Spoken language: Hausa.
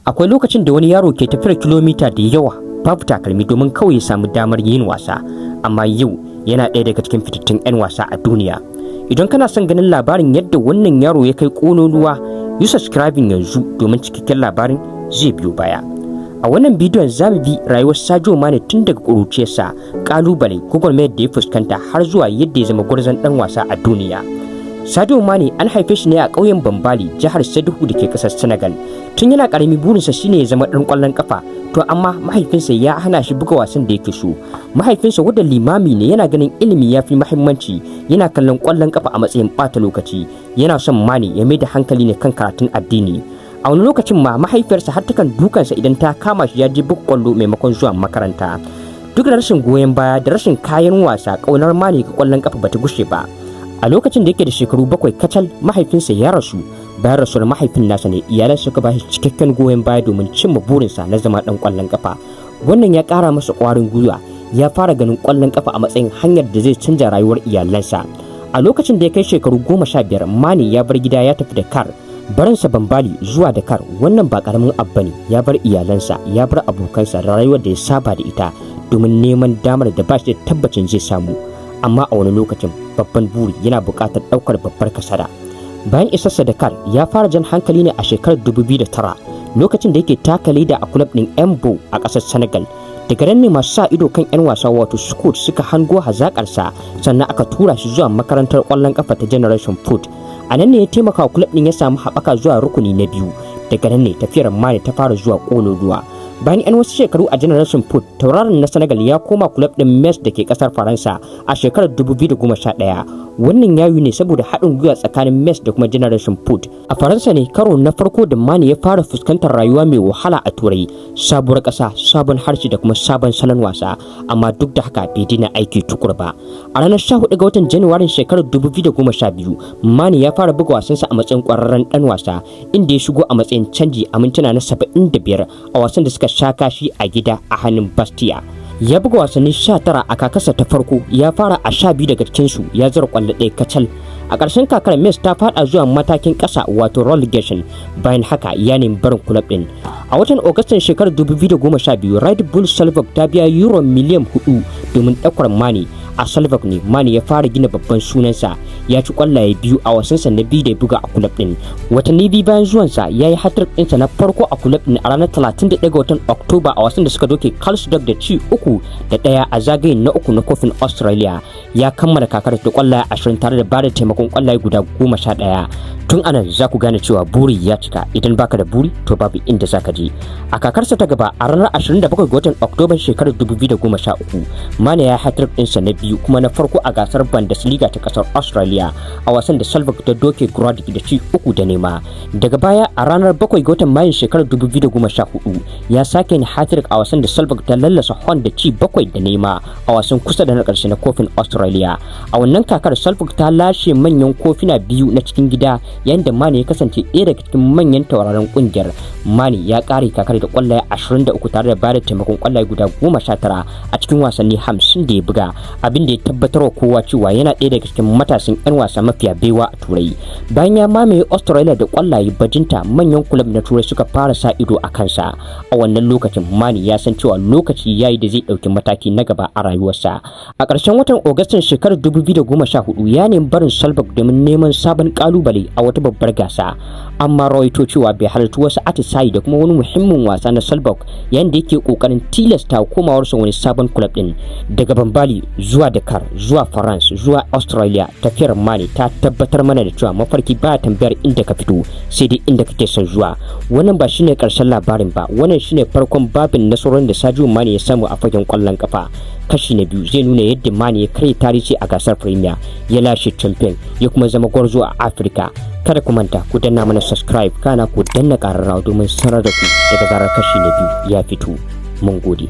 Akwai lokacin da wani yaro ke tafiyar kilomita da yawa babu takalmi domin kawai ya samu damar yin wasa, amma yau yana ɗaya daga cikin fitattun 'yan wasa a duniya. Idan kana son ganin labarin yadda wannan yaro ya kai ƙololuwa, yi subscribing yanzu domin cikakken labarin zai biyo baya. A wannan bidiyon za mu bi rayuwar Sadio Mane tun daga ƙuruciyarsa, ƙalubale, gwagwarmayar da ya fuskanta, har zuwa yadda ya zama gwarzon ɗan wasa a duniya. Sadio Mane an haife shi ne a ƙauyen Bambali, jihar Sédhiou da ke ƙasar Senegal. Tun yana ƙarami burinsa shine ya zama ɗan ƙwallon ƙafa, to amma mahaifinsa ya hana shi buga wasan da yake so. Mahaifinsa, wanda limami ne, yana ganin ilimi ya fi muhimmanci, yana kallon ƙwallon ƙafa a matsayin ɓata lokaci. Yana son Mane ya mai da hankali ne kan karatun addini. A wani lokacin ma mahaifiyarsa har takan dukansa idan ta kama shi ya je buga ƙwallo maimakon zuwa makaranta. Duk da rashin goyon baya da rashin kayan wasa, ƙaunar Mane ga ƙwallon ƙafa bata gushe ba. A lokacin da yake da shekaru 7 kacal, mahaifinsa ya rasu. Bayan rasuwar mahaifin nasa ne iyalan suka ba shi cikakken goyon baya domin cimma burinsa na zama dan kwallon kafa. Wannan ya kara masa kwarin gwiwa, ya fara ganin kwallon kafa a matsayin hanyar da zai canja rayuwar iyalansa. A lokacin da ya kai shekaru 15, Mane ya bar gida ya tafi Dakar. Barinsa Bambali zuwa Dakar, wannan ba karamin abu bane. Ya bar iyalansa, ya bar abokansa da rayuwar da ya saba da ita domin neman damar da ba shi da tabbacin zai samu. Amma a wani lokacin babban buri yana buƙatar ɗaukar babbar kasada. Bayan isarsa Dakar, ya fara jan hankali ne a shekarar 2009, lokacin da yake taka leda a kulab ɗin Mbour a ƙasar Senegal. Daga nan ne masu sa ido kan 'yan wasa, wato scout, suka hango hazaƙarsa, sannan aka tura shi zuwa makarantar ƙwallon ƙafa ta Generation Foot. A nan ne ya taimaka wa kulab ɗin ya samu haɓaka zuwa rukuni na biyu. Daga nan ne tafiyar Mane ta fara zuwa ƙololuwa. Bayan 'yan wasu shekaru a Generation Foot, tauraron na Senegal ya koma kulab ɗin Metz da ke ƙasar Faransa a shekarar 2011. Wannan yayu ne saboda haɗin gwiwa tsakanin Metz da kuma Generation Foot. A Faransa ne karo na farko da Mane ya fara fuskantar rayuwa mai wahala a Turai, sabuwar ƙasa, sabon harshe da kuma sabon salon wasa, amma duk da haka bai daina aiki tukur ba. A ranar 14 ga watan Janairun shekarar 2012, Mane ya fara buga wasansa a matsayin ƙwararren ɗan wasa, inda ya shigo a matsayin canji a mintuna na 75 a wasan da suka sha kashi a gida a hannun Bastia. Ya buga wasanni 19 a kakarsa ta farko, ya fara a 12 daga cikinsu, ya zura kwallo ɗaya kacal. A ƙarshen kakar, Metz ta fada zuwa matakin ƙasa, wato relegation. Bayan haka ya nemi barin kulab ɗin. A watan Agustan shekarar 2012, Red Bull Salzburg ta biya euro miliyan 4 domin ɗaukar Mane. A Salzburg ne Mane ya fara gina babban sunansa. Ya ci kwallaye biyu a wasansa na biyu da ya buga a kulab ɗin. Watanni 2 bayan zuwansa, ya yi hat ɗinsa na farko a kulab ɗin a ranar 31 ga watan Oktoba a wasan da suka doke Karlsruhe da ci 3-1 a zagayen na uku na kofin Australia. Ya kammala kakar da kwallaye 20 tare da bada taimakon kwallaye guda 11. Tun anan za ku gane cewa buri ya cika. Idan baka da buri, to babu inda za ka je. A kakarsa ta gaba, a ranar 27 ga watan Oktoba shekarar 2013, Mane ya hat ɗinsa na biyu kuma na farko a gasar Bundesliga ta kasar Australia a wasan da Salzburg ta doke Gradek da ci 3-0. Daga baya, a ranar 7 ga watan Mayun shekarar 2014, ya sake yin hat a wasan da Salzburg ta lallasa Horn da ci 7-0 a wasan kusa da na ƙarshe na kofin Australia. A wannan kakar, Salzburg ta lashe manyan kofina biyu na cikin gida, yayin da Mane ya kasance ɗaya daga cikin manyan tauraron ƙungiyar. Mane ya ƙare kakar da ƙwallaye 23 tare da bada taimakon ƙwallaye guda 19 a cikin wasanni 50 da ya buga, abin da ya tabbatar wa kowa cewa yana ɗaya daga cikin matasan 'yan wasa mafiya baiwa a Turai. Bayan ya mamaye Australia da ƙwallaye bajinta, manyan kulab na Turai suka fara sa ido a kansa. A wannan lokacin Mane ya san cewa lokaci yayi da zai ɗauki mataki na gaba a rayuwarsa. A ƙarshen watan Agustan shekarar 2014, ya nemi barin Salzburg domin neman sabon ƙalubale a wata babbar gasa, amma rawaito cewa bai halarci wasu atisayi da kuma wani muhimmin wasa na Salzburg yayin da yake kokarin tilasta komawarsa wani sabon club din. Daga Bambali zuwa Dakar, zuwa France, zuwa Australia, tafiyar Mane ta tabbatar mana da cewa mafarki baya tambayar inda ka fito, sai dai inda kake son zuwa. Wannan ba shine karshen labarin ba, wannan shine farkon babin nasarorin da Sadio Mane ya samu a fagen kwallon kafa. Kashi na biyu zai nuna yadda Mane ya karya tarihi a gasar Premier, ya lashe Champion, ya kuma zama gwarzo a Afirka. Kada ku manta ku danna mana subscribe, kana ku danna ƙararrawa domin sanar da ku daga zarar kashi na biyu ya fito. Mun gode.